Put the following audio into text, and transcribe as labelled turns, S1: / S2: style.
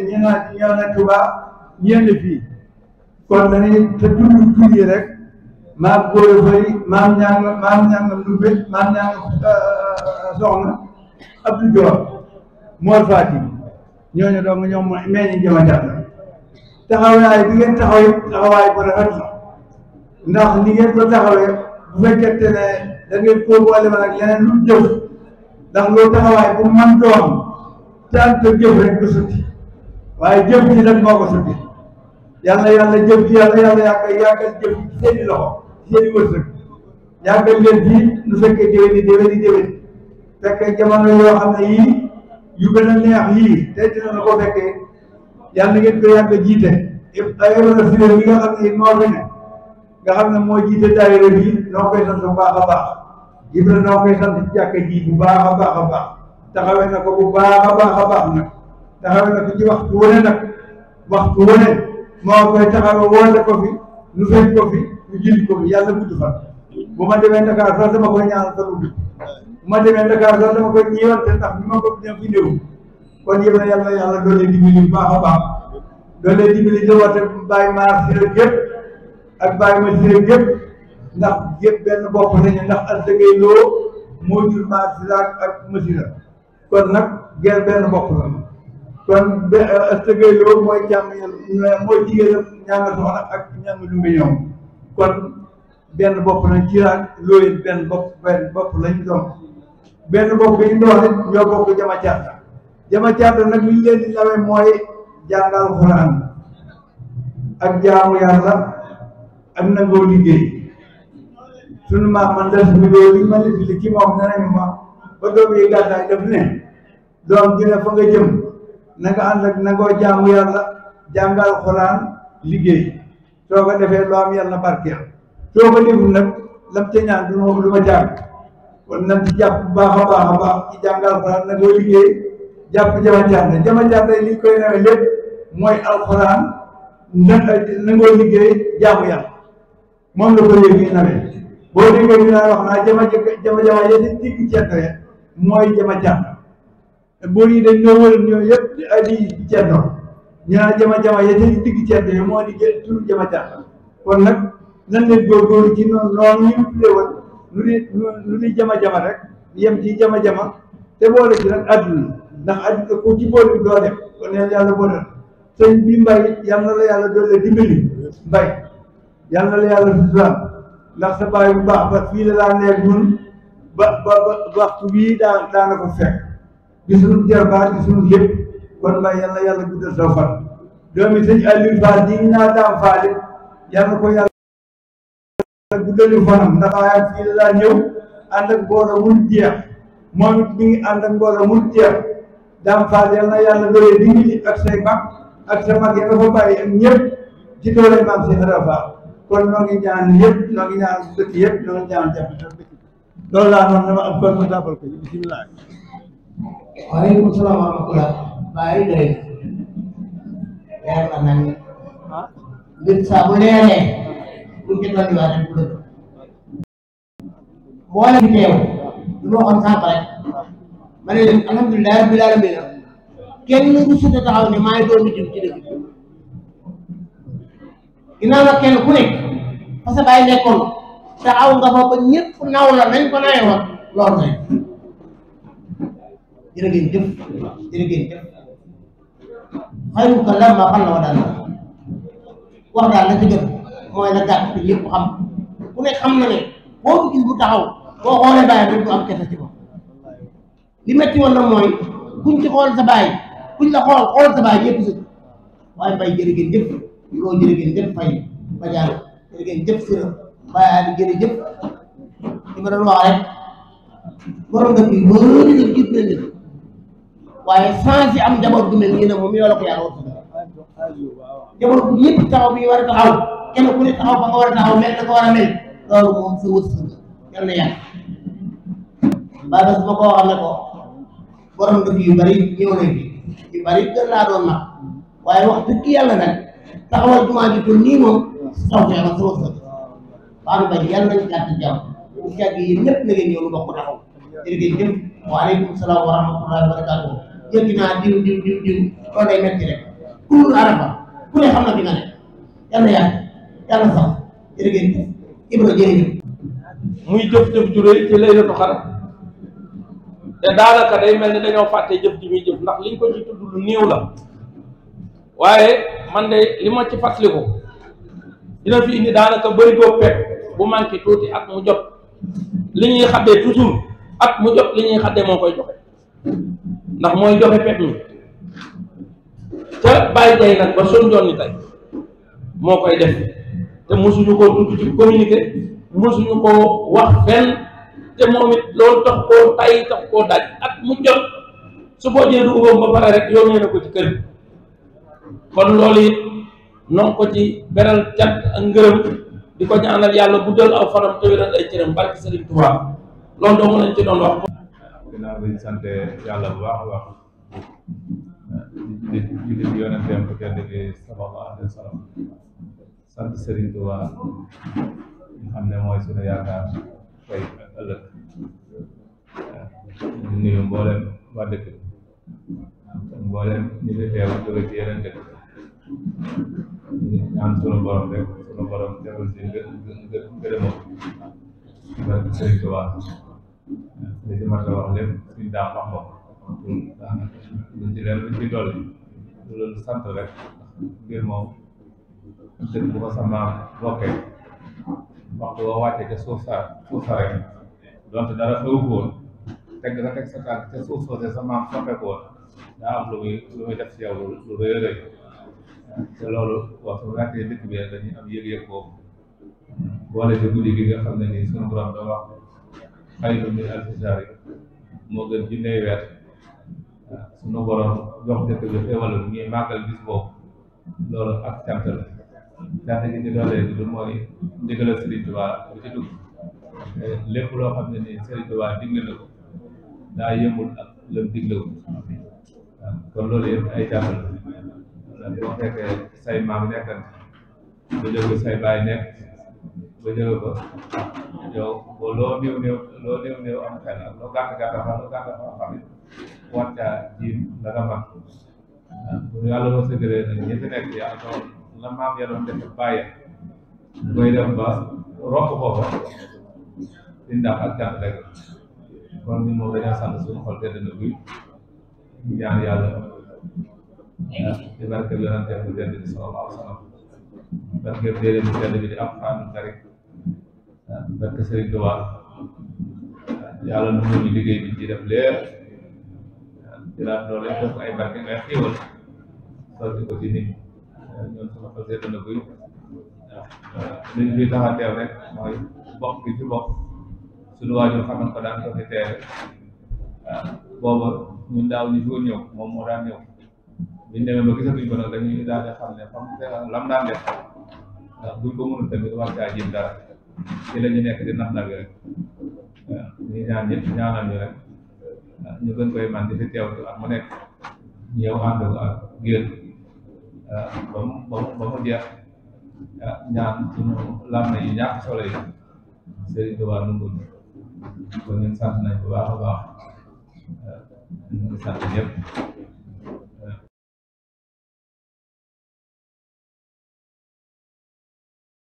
S1: ñi na ñëw na Touba ñenn fii kon dañuy te tudd tur yi rek maam góor fay maam ñàng Ndumbe maam ñàng soxna Abdou Dior Mor Fati ñooñu dong ñoom mooy meññ jama jàll taxawaay bi ngeen taxawaay bu rafet la ndax ni ngeen ko taxawee bu fekkente ne da ngeen koo boole ma nag leneen lu jëf ndax loolu taxawaay bu man doon tant jëf rek du sotti waaye jëf ji nag moo ko sotti yàlla jëf ji yàggal jëf ci seeni loxo seeni wërsëg yàggal leen fii nu fekkee déwéni fekkee jamono yoo xam ne yii yu gën a neex yii te dina la ko fekkee yàlla ngeen ko yàgg jiite daayira si mi nga xam ne moo fi ne nga xam ne moo jiite daayira bi noo koy sant bu baax a baax Ibra noo koy sant ci jàkka ji bu baax a baax taxawee na ko bu baax a baax nag taxawee na ko ci waxtu wane moo koy taxawe woote ko fi nu fekk ko fi ñu jëli ko fi yàlla gudd fan bu ma demee Dakar sax dama koy ñaanal sa gudd bu ma demee Dakar sax dama koy ñëwante ndax ni ma ko ñëw fi néew kon yëpp na yàlla doole dimbali bu baax a baax doole dimbali jawate bàyyi maar si rek yëpp ak bàyyi ma si rek yëpp ndax yëpp benn bopp lañu ndax asdagay loo moo jur maar si ak masira kon nag ger benn bopp la kon asdagay loo mooy jàmm mooy jigéenam ñaanga soxna ak ñaanga lumbe ñoom kon benn bopp lañ ci raak looyeen benn bopp lañ doon benn bopp bi ñu doon it ñoo bokk jama caata nag li ñu leen di nawee mooy jàngal Alxuraan ak jaamu yàlla ak nangoo liggéey sunu maam man des bi loolu ma li ci moom ne nañu ma ba doom yi gàddaay def ne doom ji ne fa nga jëm na nga ànd ak nangoo jaamu yàlla jàngal Alxuraan liggéey soo ko defee loo am yàlla barkeel soo ko deful nag lam ca ñaan du ma jàng kon nañ ci jàpp bu baax a baax ci jàngal Alxuraan nangoo liggéey jàpp jama caata li koy nawe lépp mooy Alxuraan nangoo liggéey jaamu yàlla moom la ko yëg nawe boo déggee ñu naan wax naa jama yéen digg ceddo mooy jama caata boo yi dañ ñoo wëral ñoo yëpp di ceddo ñu naan jama yéen digg ceddo moo di tur jama caata kon nag nan leen góorgóorlu ci noonu ñu tuddee woon lu di jama rek yem ci jama te boole ci nag àdduna ndax àdduna ku ci boole doo dem kon yàlla boole sëñ bi Mbay yal na la yàlla doole dimbali Mbay yal na la yàlla suturaal ndax sa baay bu baax ba fii la laa nekk ñun ba waxtu bii daana ko fekk di suñu jarbaat di suñu lépp kon Mbay yal na yàlla guddal sa fan doomi sëñ Aliou Fall di naa daam faale yal na ko yàlla guddali fanam ndax waayam fii la laa ñëw ànd ak mbooloo mun jeex moom it mi ngi ànd ak mbooloo mun jeex daam faal yal na yàlla doole dimbali ak say mag ak sa mag yi nga fa bàyyi ak ñëpp ci doole maam si Arafa kon noo ngi ñaan yëpp noo ngi ñaan dëkk yëpp noo ngi ñaan jàpp loolu laa noonu dama am kon ma dabal ko bisimilah.
S2: waaleykum salaam wa rahmatulah. bàyyi doy leer na nañ mbir saa bu leeree buñ ci dolli waa rek bu dëgg moo la fi teew lu ma waxoon sànq rek ma ne leen alhamdulilah rabbil alamin kenn rusut a taxaw ne maa ngi doon ci dëgg ginnaaw nag kenn ku nekk parce que bàyyi nekkoon taxaw nga fa ba ñëpp naw la nañ ko nawee woon loolu rek jërë ngeen jëf xayru kalaam maa xam la wa daal wax daal la ci gën mooy la gàtt ñëpp xam ku nekk xam na ne boo ko gis bu taxaw boo xoolee bàyyi dañ ko am kese ci ko li metti woon na mooy kuñ ci xool sa bàyyi kuñ la xool sa bàyyi ñëpp si waaye Mbay jërë ngeen jëf loo jërë ngeen jëf Fay Badiane jërë ngeen jëf Sira Baye Ali jërëjëf li ma doon wax rek borom nga fii bëri na gis nañ leen waaye sans am njaboot gu mel nii nag moom yoo la ko yàlla war njaboot bu ñëpp taxaw bi war a taxaw kenn ku ne taxaw fa nga war a taxaw mel na ko war a mel loolu moom sa wërsëg yal na yàgg mbaa bés ma koo xam ne ko borom dëkk yu bari ñëw nañ fi yu bari gën laa doon nag waaye wax dëgg yàlla nag taxawal jumaa ji toll nii moom taw feex na sa wërsëg Fane Mbaye yàlla nañ gàtt jàmm bu càgg yi ñëpp na ngeen ñëw lu bokk taxaw jërë ngeen jëf waaleykum salaam wa rahmatullahi wa barakatuh jéggi naa diw loolu day metti rek ku dul Arafa ku ne xam na fi nga ne yàlla yàgg yàlla sax jërëjëf Ibra jërëjëf.
S3: muy jëf-jëf ju rëy ci Laylatul Qadr te daanaka day mel ni dañoo fàtte jëf ji muy jëf ndax liñ ko ci tudd lu néew la waaye man de li ma ci fàttaliku dina fi indi daanaka bëri koo pepp bu manqué tuuti at mu jot li ñuy xaddee toujours at mu jot li ñuy xaddee moo koy joxe ndax mooy joxe pepp mi ca bàyyi jay nag ba son joon ni tey moo koy def te mosuñu koo tudd ci communiqué mosuñu koo wax fenn te moom it loolu tax koo tay tax koo daaj at mu jot su ko jee du ubam ba pare rek yónnee na ko ci kër kon loolu it noonu ko ci beral cat ak ngërëm di ko ñaanal yàlla guddal aw faram te wéral ay cëram barki Sëriñ Tuubaa loolu doomu lañ ci doon wax.
S4: ginnaaw bi ñu sant yàlla bu baax a baax di julli ci yonenteem bu tedd bi sallallahu alayhi wa sallam sant Sëriñ Tuubaa nga xam ne mooy sunu yaakaar tey ak ëllëg ñu nuyu mboolem waa dëkk bi mboolem ñu fi teew jóge ci yeneen dëkk ñaan sunu borom rek sunu borom defal si ngërëmoo barke Sëriñ Tuubaa li ci mat a wax lépp suñ daa wax ko luñ ci leen luñ ci dolli loolu sant rek mbir moom dëkk bu ko sa maam bokkee waxtu boo wàccee ca suuf sa rek donte dara xewu ko woon teg nga teg sa tànk ca suuf soosee sa maam soppee ko woon daa am lu muy def ci yow lu rëy a rëy te loolu waxtu bu nekkee dëkk bi dañuy am yëg-yëg boobu boole ci guddi gi nga xam ne nii suñu borom da wax xayrun min alfi shahri moo gën junney weer suñu borom jox dëkk bi xéwal bi ñuy màggal bis boobu loolu ak cant la cant gi ci doolee bi du mooy ndigalal Sëriñ Tuubaa bu ci dugg lépp loo xam ne nii Sëriñ Tuubaa digle na ko daa yëmul ak lam diglewul kon loolu yëpp ay cant la boo fekkee say maam nekkan ba jóge say baay nekk ba jóge ko yow loo néew am xel ak loo gàtt xam it war caa jiim la nga man bu yàlla loo sëgëree nag ñi fi nekk yàlla doon la maam ya doon def bàyyi koy def ba romb foofa di ndax ak cant rek kon ñun moom dañoo sant suñu xol tedd na guy ñaan yàlla di barke yonente bu tedd bi sallallahu alayhi wa sallam barke téere bu tedd bi di Alxuraanul Kariim barke Sëriñ Tuubaa yàlla nu mu ñu liggéey bi ci def leer di laat loolu def ay barke ngay xiiwal sotti ko ci nit ñoom sama xol tedd na guy liñ fi tax a teew rek mooy bokk gi ci bokk suñu waajur xaman ko daan ko fi teewe booba ñun daaw ñu fi ñëw moom moo daan ñëw biñ demee ba gisatuñ ko nag dañuy daal di xam ne fam lam daan def ndax buñ ko mënul tamit war caa jëm dara ci la ñu nekk di nax nag rek waaw ñu ñaan ñëpp ñaanal ñu rek ñu gën koy man di fi teewtu ak mu nekk ñëw ànd ak génn ba mu jeex ñaan suñu lam na yi ñàkk solo yi Sëriñ Tuubaa nungul kon ñun sant nañ bu baax a baax ñu ngi sant ñëpp